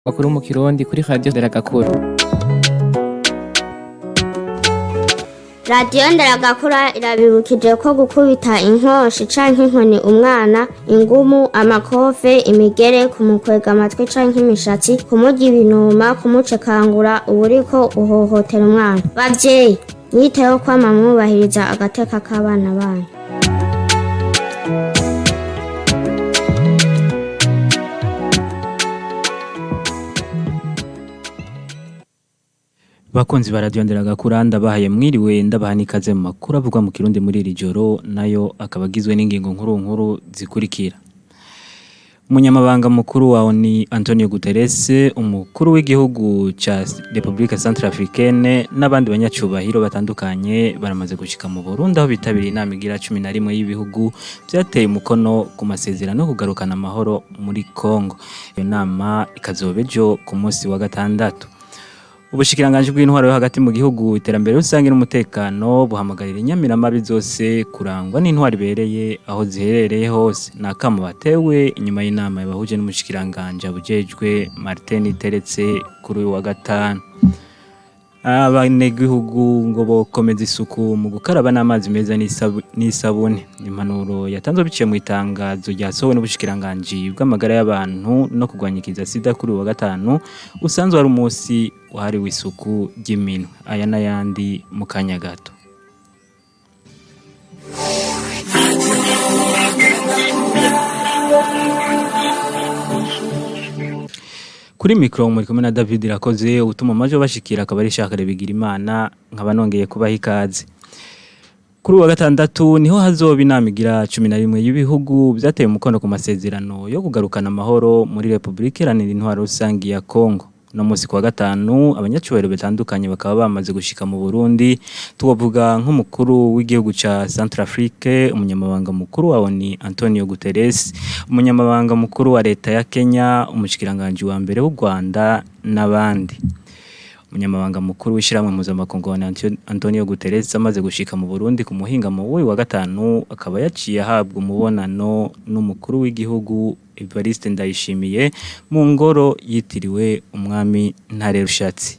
Makuru mu Kirundi kuri Radio Nderagakura. Radiyo Nderagakura irabibukije ko gukubita inkoshi canke inkoni umwana, ingumu, amakofe, imigere, kumukwega amatwi canke imishatsi, kumurya ibinuma, kumucekangura uba uriko uhohotera umwana. Bavyeyi, mwiteho kwama mwubahiriza agateka k'abana banyu. Bakunzi ba Radio Nderagakura, ndabahaye mwiriwe, ndabaha n'ikaze mu makuru avugwa mu Kirundi muri iri joro, nayo akaba agizwe n'ingingo nkuru nkuru zikurikira. Umunyamabanga mukuru wa ONU Antonio Guterres, umukuru w'igihugu ca Republique Centrafricaine n'abandi banyacubahiro batandukanye baramaze gushika mu Burundi, aho bitabiriye inama igira 11 y'ibihugu vyateye umukono ku masezerano yo kugarukana amahoro muri Congo. Iyo nama ikazoba ejo ku munsi wa gatandatu. Ubushikiranganji bw'intwaro yo hagati mu gihugu, iterambere rusange n'umutekano buhamagarira inyamiramabi zose kurangwa n'intwaro ibereye aho ziherereye hose. Ni akamo batewe inyuma y'inama yabahuje n'umushikiranganji abujejwe Martin Teretse kuri uyu wa gatanu. Abanyagihugu ngo bokomeza isuku mu gukaraba n'amazi meza n'isabune. Impanuro yatanzwe biciye mu itangazo ryasohowe n'ubushikiranganji bw'amagara y'abantu no kurwanya ikiza sida kuri uyu wa gatanu, usanzwe ari umunsi wahariwe isuku ry'iminwe. Aya n'ayandi mu kanya gato. Kuri mikro muri kumwe na David Irakoze, utuma amajo bashikira akaba ari Shakare Bigirimana, nkaba nongeye kubaha ikaze. Kuri uwa gatandatu niho hazoba inama igira 11 y'ibihugu vyateye umukono ku masezerano yo kugarukana amahoro muri Republika Iharanira Intwaro Rusangi ya Congo. No musi kuwa gatanu abanyacubahiro batandukanye bakaba bamaze gushika mu Burundi, tuwavuga nk'umukuru w'igihugu ca Centrafrique, umunyamabanga mukuru wa ONU Antonio Guterres, umunyamabanga mukuru wa leta ya Kenya, umushikiranganji wa mbere w'u Rwanda n'abandi. Umunyamabanga mukuru w'ishirahamwe mpuzamakungu wa Antonio Guterres amaze gushika mu Burundi ku muhingamo w'uyu wa gatanu, akaba yaciye ahabwa umubonano n'umukuru w'igihugu Evariste Ndayishimiye mu ngoro yitiriwe umwami Ntare Rushatsi.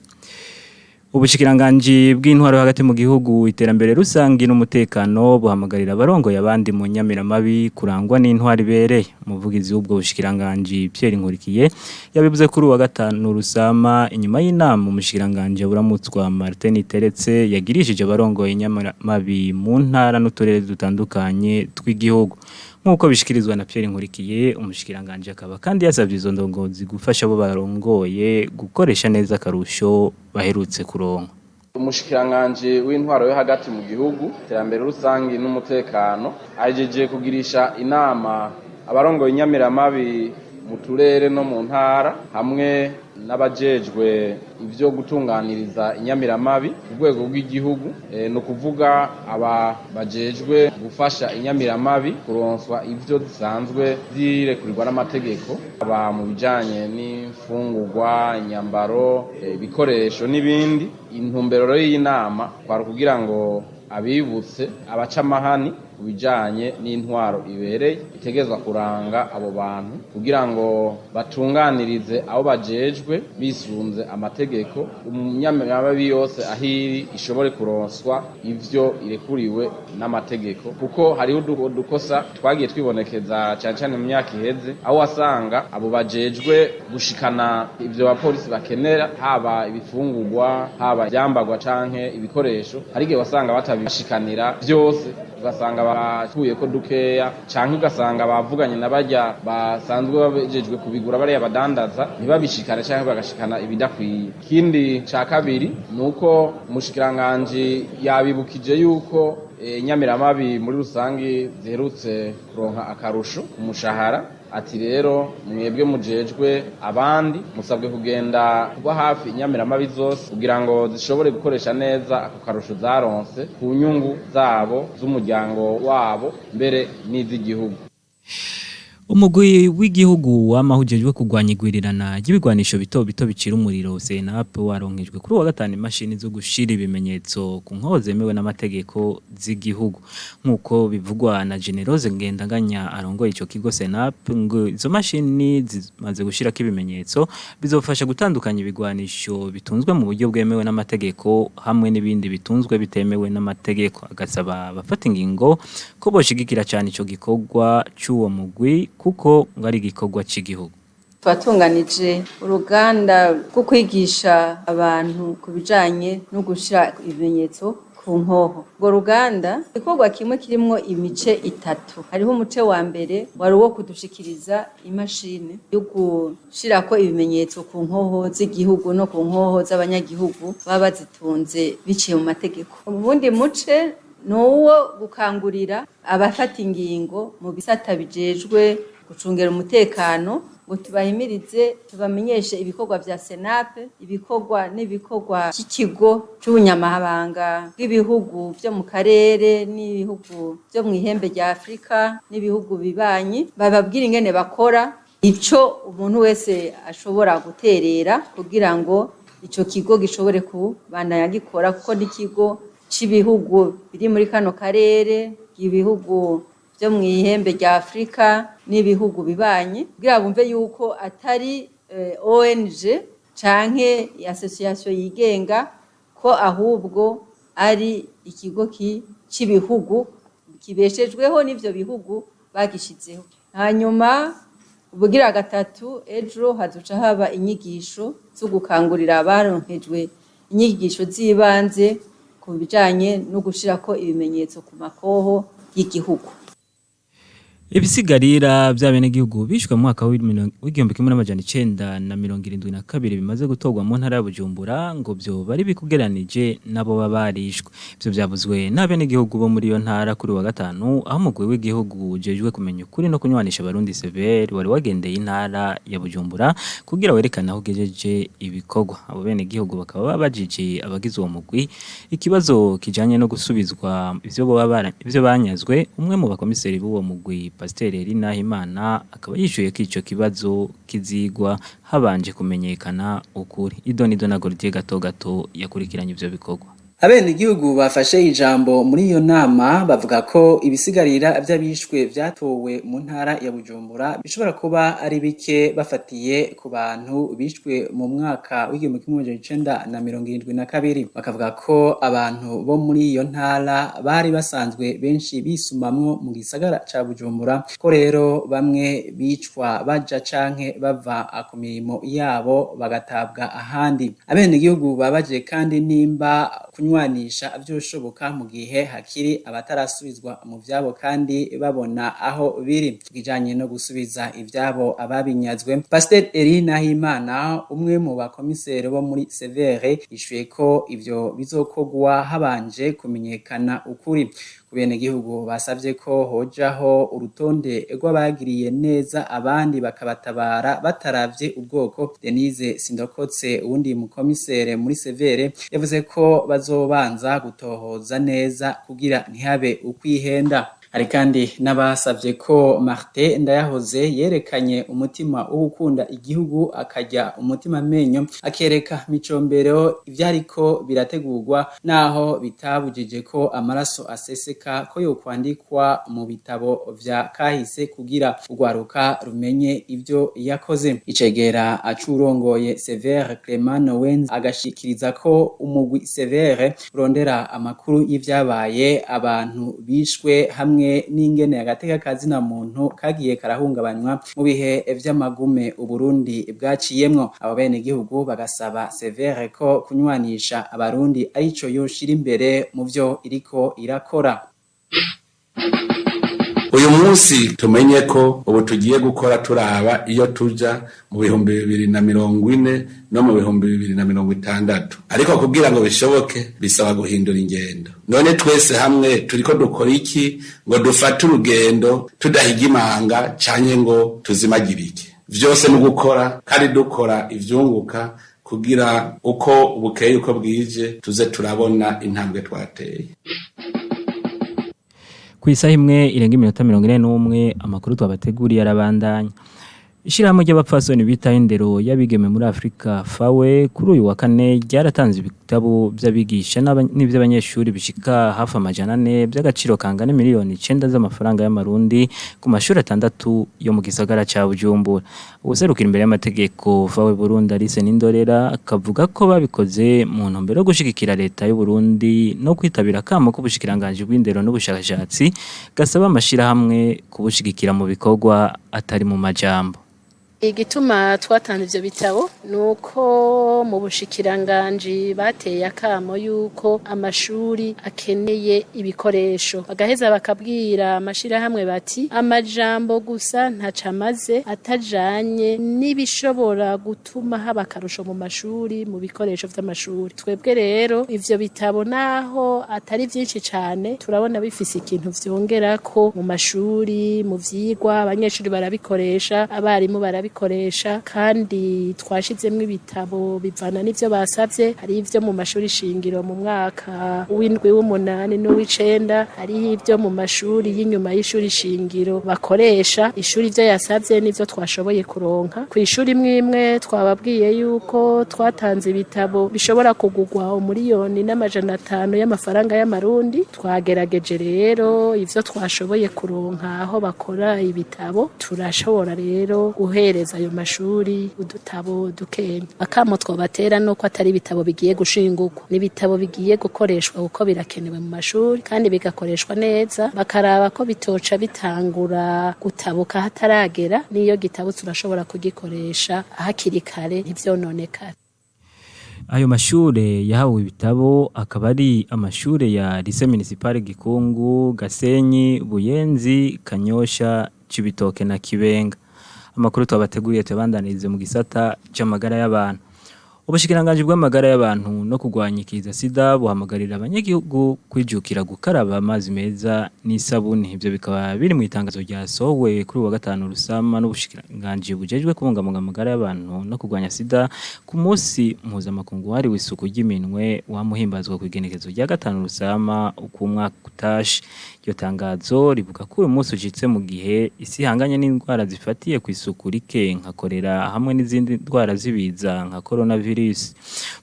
Ubushikiranganji bw'intwaro hagati mu gihugu, iterambere rusangi n'umutekano buhamagarira abarongoye abandi mu nyamiramabi kurangwa n'intwaro ibereye. Umuvugizi w'ubwo bushikiranganji Pierre Nkurikiye yabivuze kuri uwa gatanu Rusama inyuma y'inama umushikiranganji aburamutswa Martin Teretse yagirishije abarongoye inyamiramabi mu ntara n'uturere dutandukanye tw'igihugu. Nk'uko bishikirizwa na Pierre Nkurikiye, umushikiranganji akaba kandi yasavye izo ndongozi gufasha abo barongoye gukoresha neza akarusho baherutse kuronka. Umushikiranganji w'intwaro yo hagati mu gihugu, iterambere rusangi n'umutekano ahejeje kugirisha inama abarongoye inyamiramabi mu turere no mu ntara hamwe n'abajejwe ivyo gutunganiriza inyamiramabi ku rwego rw'igihugu, ni ukuvuga aba bajejwe gufasha inyamiramabi kuronswa ivyo zisanzwe zirekurirwa n'amategeko, aba mu bijanye n'imfungurwa, inyambaro, ibikoresho n'ibindi. Intumbero rero y'inama kwari ukugira ngo abibutse abacamahani ku bijanye n'intwaro ibereye itegerezwa kuranga abo bantu kugira ngo batunganirize abo bajejwe bisunze amategeko, umunyamiramabi yose ahiri ishobore kuronswa ivyo irekuriwe n'amategeko, kuko hariho udukosa twagiye twibonekeza cane cane mu myaka iheze, aho wasanga abo bajejwe gushikana ivyo abapolisi bakenera, haba ibifungurwa, haba ivyambarwa canke ibikoresho, hari igihe wasanga batabishikanira vyose, ugasanga bakuye ko dukeya, canke ugasanga bavuganye na barya basanzwe babejejwe kubigura, bariya badandaza ntibabishikane canke bagashikana ibidakwiye. Ikindi ca kabiri nuko umushikiranganji yabibukije yuko inyamiramabi muri rusangi ziherutse kuronka akarusho ku mushahara. Ati rero mwebwe mujejwe abandi musabwe kugenda kuba hafi inyamiramabi zose kugira ngo zishobore gukoresha neza ako karusho zaronse ku nyungu zabo, z'umuryango wabo, mbere n'iz'igihugu. Umugwi w'igihugu wamahujejwe kurwanya igwirirana ry'ibigwanisho bito bito bicira umuriro CNAP waronkejwe kuri uwa gatanu imashini zo gushira ibimenyetso ku nkoho zemewe n'amategeko z'igihugu, nkuko bivugwa na Generose Ngendanganya arongoye ico kigo CNAP. Ngo izo mashini zimaze gushirako ibimenyetso bizofasha gutandukanya ibigwanisho bitunzwe mu buryo bwemewe n'amategeko hamwe n'ibindi bitunzwe bitemewe n'amategeko, agasaba abafata ingingo ko boshigikira cyane ico gikorwa c'uwo mugwi kuko ngo ari igikorwa c'igihugu. Twatunganije uruganda rwo kwigisha abantu ku bijanye no gushira ibimenyetso ku nkoho. Urwo ruganda, igikorwa kimwe kirimwo imice itatu. Hariho umuce wa mbere wari uwo kudushikiriza imashini yo gushirako ibimenyetso ku nkoho z'igihugu no ku nkoho z'abanyagihugu baba bazitunze biciye mu mategeko. Ubundi muce ni uwo gukangurira abafata ingingo mu bisata bijejwe gucungera umutekano, ngo tubahimirize, tubamenyeshe ibikorwa vya CNAP, ibikorwa n'ibikorwa cy'ikigo c'ubunyamabanga bw'ibihugu vyo mu karere n'ibihugu vyo mu ihembe rya Afrika n'ibihugu bibanyi, bababwira ingene bakora, ico umuntu wese ashobora guterera kugira ngo ico kigo gishobore kubandanya gikora, kuko n'ikigo c'ibihugu biri muri kano karere, ibihugu byo mu ihembe rya Afrika n'ibihugu bibanyi, kugira bumve yuko atari ONG canke association yigenga, ko ahubwo ari ikigo c'ibihugu kibeshejweho n'ivyo bihugu bagishizeho. Hanyuma ubugira gatatu, ejo hazoca haba inyigisho zo gukangurira abaronkejwe inyigisho z'ibanze ku bijanye no gushirako ibimenyetso ku makoho y'igihugu. Ibisigarira by'abenegihugu bishwe mu mwaka w'1972 bimaze gutorwa mu ntara ya Bujumbura ngo vyoba ari bikugeranije nabo baba barishwe. Ivyo vyavuzwe n'abenegihugu bo muri iyo ntara kuri wa gatanu, aho umugwi w'igihugu ujejwe kumenya ukuri no kunywanisha abarundi CVR wari wagendeye intara ya Bujumbura kugira werekane aho ugejeje ibikorwa. Abo benegihugu bakaba babajije abagize uwo mugwi ikibazo kijanye no gusubizwa ivyo boba ivyo banyazwe. Umwe mu bakomiseri b'uwo mugwi, Pasiteri Nahimana, akaba yishuye ko ico kibazo kizigwa habanje kumenyekana ukuri. Idonido na Gordier Gato Gato yakurikiranye ivyo bikorwa. Abenegihugu bafashe ijambo muri iyo nama bavuga ko ibisigarira vy'abishwe vyatowe mu ntara ya Bujumbura bishobora kuba ari bike bafatiye ku bantu bishwe mu mwaka w'1972. Bakavuga ko abantu bo muri iyo ntara bari basanzwe benshi bisumamwo mu gisagara ca Bujumbura, ko rero bamwe bicwa baja canke bava ku mirimo yabo bagatabwa ahandi. Abenegihugu babaje kandi nimba kunywanisha vyoshoboka mu gihe hakiri abatarasubizwa mu vyabo kandi babona aho biri. Bijanye no gusubiza ivyabo ababinyazwe, Pasteur Eri Nahimana, umwe mu bakomiseri bo muri CVR, yishuye ko ivyo bizokogwa habanje kumenyekana ukuri. Ku benegihugu basavye ko hojaho urutonde rw'abagiriye neza abandi bakabatabara bataravye ubwoko, Denise Sindokotse, uwundi mukomisere muri CVR, yavuze ko bazobanza gutohoza neza kugira ntihabe ukwihenda. Hari kandi n'abasavye ko Martin Ndayahoze yerekanye umutima wo gukunda igihugu, akarya umutima amenyo, akereka Micombero ivyariko birategurwa, naho bitabujije ko amaraso aseseka, ko yokwandikwa mu bitabo vya kahise kugira urwaruka rumenye ivyo yakoze. Icegera c'uwurongoye CVR, Clement Nowenz, agashikiriza ko umugwi CVR urondera amakuru y'ivyabaye, abantu bishwe hamwe n'ingene agateka kazina muntu kagiye karahungabanywa mu bihe vy'amagume Uburundi bwaciyemwo. Abo benegihugu bagasaba CVR ko kunywanisha abarundi arico yoshira imbere mu vyo iriko irakora. Uyu munsi tumenye ko ubu tugiye gukora turaba iyo tuja mu 2040 no mu 2060, ariko kugira ngo bishoboke bisaba guhindura ingendo. None twese hamwe turiko dukora iki ngo dufate urugendo tudahiga imanga canke ngo tuzimagirike? Vyose ni gukora kandi dukora ivyunguka, kugira uko bukeye uko bwije tuze turabona intambwe twateye. Ku isaha imwe irenga iminota 41, amakuru twabateguriye arabandanya. Ishirahamwe ry'abapfasoni bitaho indero y'abigeme muri Afrika, FAWE, kuri uyu wa kane ryaratanze ibitabo vy'abigisha n'ivy'abanyeshuri bishika hafi 400 vy'agaciro kangana 9 miliyoni z'amafaranga y'amarundi ku mashuri atandatu yo mu gisagara ca Bujumbura. Uwuserukira imbere y'amategeko FAWE Burundi, Alice Nindorera, akavuga ko babikoze mu ntumbero yo gushigikira leta y'u Burundi no kwitabira akamo k'ubushikiranganji bw'indero n'ubushakashatsi gasaba amashirahamwe kubushigikira mu bikorwa atari mu majambo. Igituma twatanze ivyo bitabo ni uko mu bushikiranganji bateye akamo yuko amashuri akeneye ibikoresho, bagaheza bakabwira amashirahamwe bati amajambo gusa ntaco amaze atajanye n'ibishobora gutuma haba akarusho mu mashuri, mu bikoresho vy'amashuri. Twebwe rero ivyo bitabo, naho atari vyinshi cane, turabona bifise ikintu vyongerako mu mashuri, mu vyigwa. Abanyeshuri barabikoresha, abarimu barabikoresha, kandi twashizemwo ibitabo bivana n'ivyo basavye. Hari ivyo mu mashuri shingiro mu mwaka w'indwi, w'umunani n'uw'icenda, hariho ivyo mu mashuri y'inyuma y'ishuri shingiro bakoresha. Ishuri ivyo yasavye n'ivyo twashoboye kuronka. Ku ishuri imwe imwe twababwiye yuko twatanze ibitabo bishobora kugurwa 1,5 miliyoni y'amafaranga y'amarundi. Twagerageje rero ivyo twashoboye kuronka aho bakora ibitabo, turashobora rero guhereza ayo mashuri udutabo dukenya. Akamo twobatera nuko atari ibitabo bigiye gushingurwa, n'ibitabo bigiye gukoreshwa kuko birakenewe mu mashuri kandi bigakoreshwa neza, bakaraba ko bitoca bitangura gutabuka hataragera. N'iyo gitabutse urashobora kugikoresha hakiri kare, ntivyononekare. Ayo mashure yahawe ibitabo akaba ari amashure ya Lycée Municipal Gikungu, Gasenyi, Buyenzi, Kanyosha, Cibitoke na Kibenga. Amakuru twabateguriye tuyabandanirize mu gisata c'amagara y'abantu. Ubushikiranganji bw'amagara y'abantu no kurwanya ikiza sida buhamagarira abanyagihugu kwijukira gukaraba amazi meza n'isabuni. Ivyo bikaba biri mu itangazo ryasohowe kuri uwa gatanu Rusama n'ubushikiranganji bujejwe kubungabunga amagara y'abantu no kurwanya sida ku munsi mpuzamakungu wahariwe isuku ry'iminwe, wamuhimbazwa ku igenekerezo rya 5 Rusama uko umwaka utashe. Iryo tangazo rivuga ko uyu munsi ushitse mu gihe isi ihanganye n'indwara zifatiye ku isuku rike nka korera hamwe n'izindi ndwara z'ibiza nka coronavirus.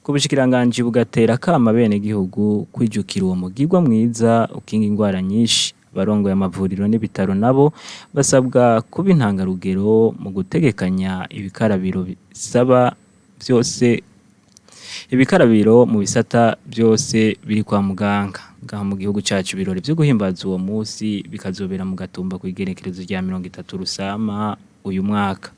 Ubwo bushikiranganji bugatera akamo abenegihugu kwijukira uwo mugirwa mwiza ukinga ingwara nyinshi. Abarongoye amavuriro n'ibitaro nabo basabwa kuba intangarugero mu gutegekanya ibikarabiro bisaba vyose, ibikarabiro mu bisata byose biri kwa muganga. Ngaha mu gihugu cacu, ibirori vyo guhimbaza uwo munsi bikazobera mu Gatumba ku igenekerezo rya 30 Rusama uyu mwaka.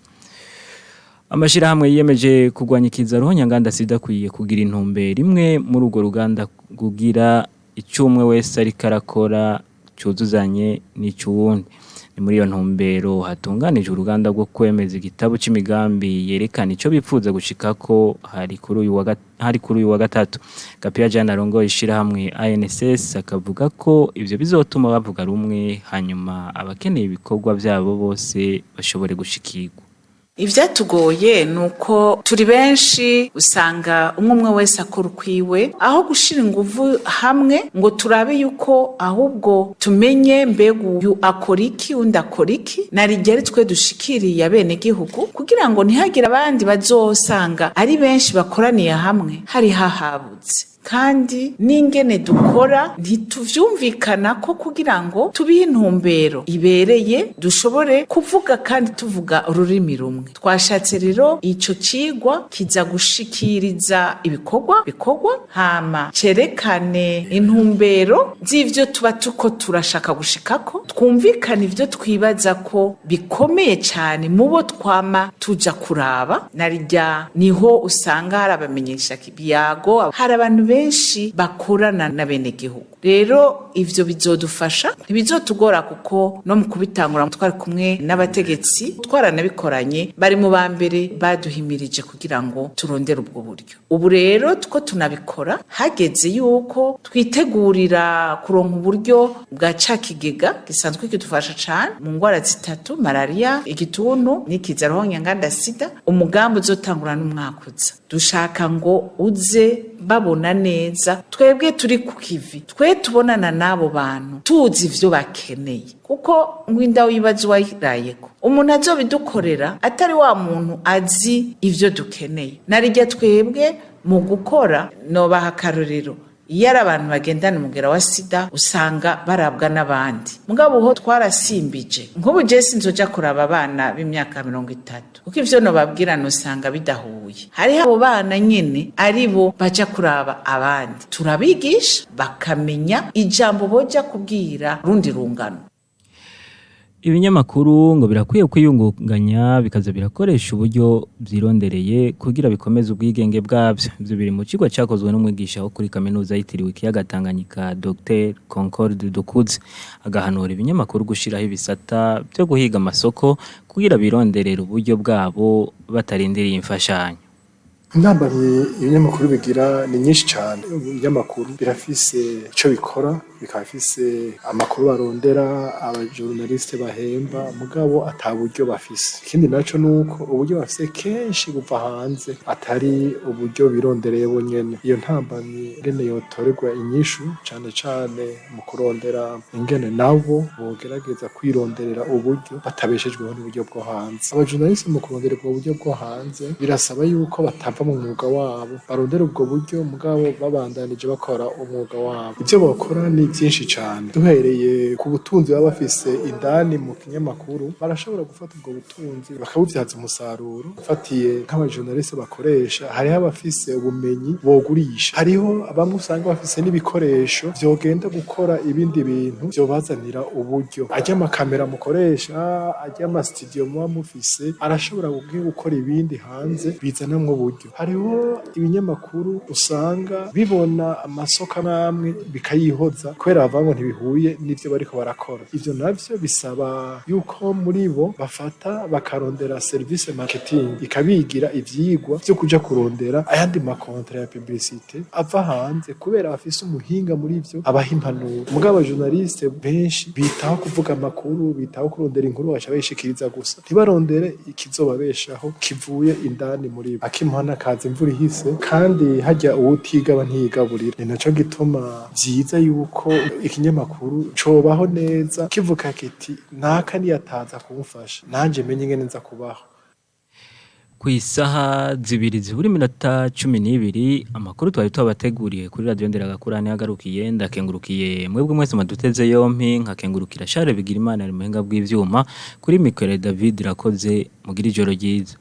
Amashirahamwe yiyemeje kurwanya ikiza ruhonyanganda sida akwiye kugira intumbero imwe muri urwo ruganda, kugira icumwe wese ariko arakora cuzuzanye n'ic'uwundi. Ni muri iyo ntumbero hatunganijwe uruganda rwo kwemeza igitabo c'imigambi yerekana ico bipfuza gushikako. Hari kuri uyu wa gatatu. Gapia Jean arongoye ishirahamwe ANSS akavuga ko ivyo bizotuma bavuga rumwe, hanyuma abakeneye ibikorwa vyabo bose bashobore gushikirwa. Ivyatugoye ni uko turi benshi, usanga umwe umwe wese akora ukwiwe, aho gushira inguvu hamwe ngo turabe yuko ahubwo tumenye mbega uyu akora iki, undi akora iki, narijya twe dushikiriye abenegihugu, kugira ngo ntihagire abandi bazosanga ari benshi bakoraniye hamwe hari hahabutse. Kandi n'ingene dukora ntituvyumvikana ko kugira ngo tubihe intumbero ibereye, dushobore kuvuga kandi tuvuga ururimi rumwe. Twashatse rero ico cigwa kiza gushikiriza ibikorwa bikorwa, hama cerekane intumbero z'ivyo tuba tuko turashaka gushikako, twumvikane ivyo twibaza ko bikomeye cane mu bo twama tuja kuraba. Narirya niho usanga hari abamenyesha ibiyago, hari abantu benshi bakorana na bene gihugu. Rero ivyo bizodufasha, ntibizotugora, kuko no mu kubitangura twari kumwe n'abategetsi, twaranabikoranye, bari mu ba mbere baduhimirije kugira ngo turondere ubwo buryo. Ubu rero two tunabikora hageze yuko twitegurira kuronka uburyo bwa ca kigega gisanzwe kidufasha cane mu ngwara zitatu: malaria, igituntu n'ikiza ruhonyanganda sida. Umugambi uzotangura n'umwaka uza, dushaka ngo uze babona. neza twebwe turi ku kivi, twe tubonana n'abo bantu tuzi ivyo bakeneye, kuko ngwinda wibaza uwayirayeko umuntu azobidukorera atari wa muntu azi ivyo dukeneye. Narirya twebwe mu gukora nobaha akarorero, iyo ari abantu bagendana umugera wa sida usanga barabwa n'abandi, mugabo uho twarasimbije. Nk'ubu je sinzoja kuraba abana b'imyaka 30, kuko ivyo nobabwira nusanga bidahuye. Hariho abo bana nyene ari bo baja kuraba abandi, turabigisha bakamenya ijambo boja kubwira rundi rungano. Ibinyamakuru ngo birakwiye kwiyungunganya bikaza birakoresha uburyo vyirondereye kugira bikomeze ubwigenge bwavyo. Ivyo biri mu cigwa cakozwe n'umwigisha wo kuri kaminuza yitiriwe ikiyaga Tanganyika, Dr Concorde Dukuze, agahanura ibinyamakuru gushiraho ibisata vyo guhiga amasoko kugira bironderere uburyo bwabo batarindiriye imfashanyo. Intambamyi ibinyamakuru bigira ni nyinshi cane. Ibinyamakuru birafise ico bikora, bikaba bifise amakuru barondera, abajournaliste bahemba, mugabo ata buryo bafise. Ikindi naco nuko uburyo bafise kenshi buva hanze, atari uburyo birondereye bo nyene. Iyo ntambamyi ingene yotorerwa inyishu, cane cane mu kurondera ingene nabo bogerageza kwironderera uburyo batabeshejweho n'uburyo bwo hanze. Abajournaliste mu kurondera ubwo buryo bwo hanze birasaba yuko batava mu mwuga wabo, barondera ubwo buryo mugabo babandanije bakora umwuga wabo. Ivyo bokora ni byinshi cane, duhereye ku butunzi baba bafise indani mu kinyamakuru. Barashobora gufata ubwo butunzi bakabubyaza umusaruro. Ufatiye nk'abajournaliste bakoresha, hariho abafise ubumenyi bogurisha, hariho bamwe usanga bafise n'ibikoresho vyogenda gukora ibindi bintu vyobazanira uburyo. Arya amakamera mukoresha, arya amasitudiyo muba mufise, arashobora gukora ibindi hanze bizanamwo uburyo. Hariho ibinyamakuru usanga bibona amasoko amwe bikayihoza kubera bavuga ngo ntibihuye n'ivyo bariko barakora. Ivyo navyo bisaba yuko muri bo bafata bakarondera service marketing ikabigira ivyigwa vyo kuja kurondera ayandi makontra ya publicité ava hanze, kubera bafise umuhinga muri ivyo abaha impanuro. Mugabo abajournaliste benshi bitaho kuvuga amakuru, bitaho kurondera inkuru, bagaca bayishikiriza gusa, ntibarondere ikizobabeshaho kivuye indani muri bo. Akimuhana kaza imvura ihise, kandi harya uwutigaba ntiyigaburira. Ni naco gituma vyiza yuko ikinyamakuru cobaho neza kivuga kiti naka niyataza kumfasha, nanje menye ingene nza kubaho. Ku isaha 1:12 amakuru twari twabateguriye kuri radiyo Nderagakura ntihagarukiye. Ndakengurukiye mwebwe mwese maduteze yompi, nkakengurukira Charles Bigirimana ari muhinga bw'ivyuma, kuri mikoro David Irakoze. Mugira ijoro ryiza.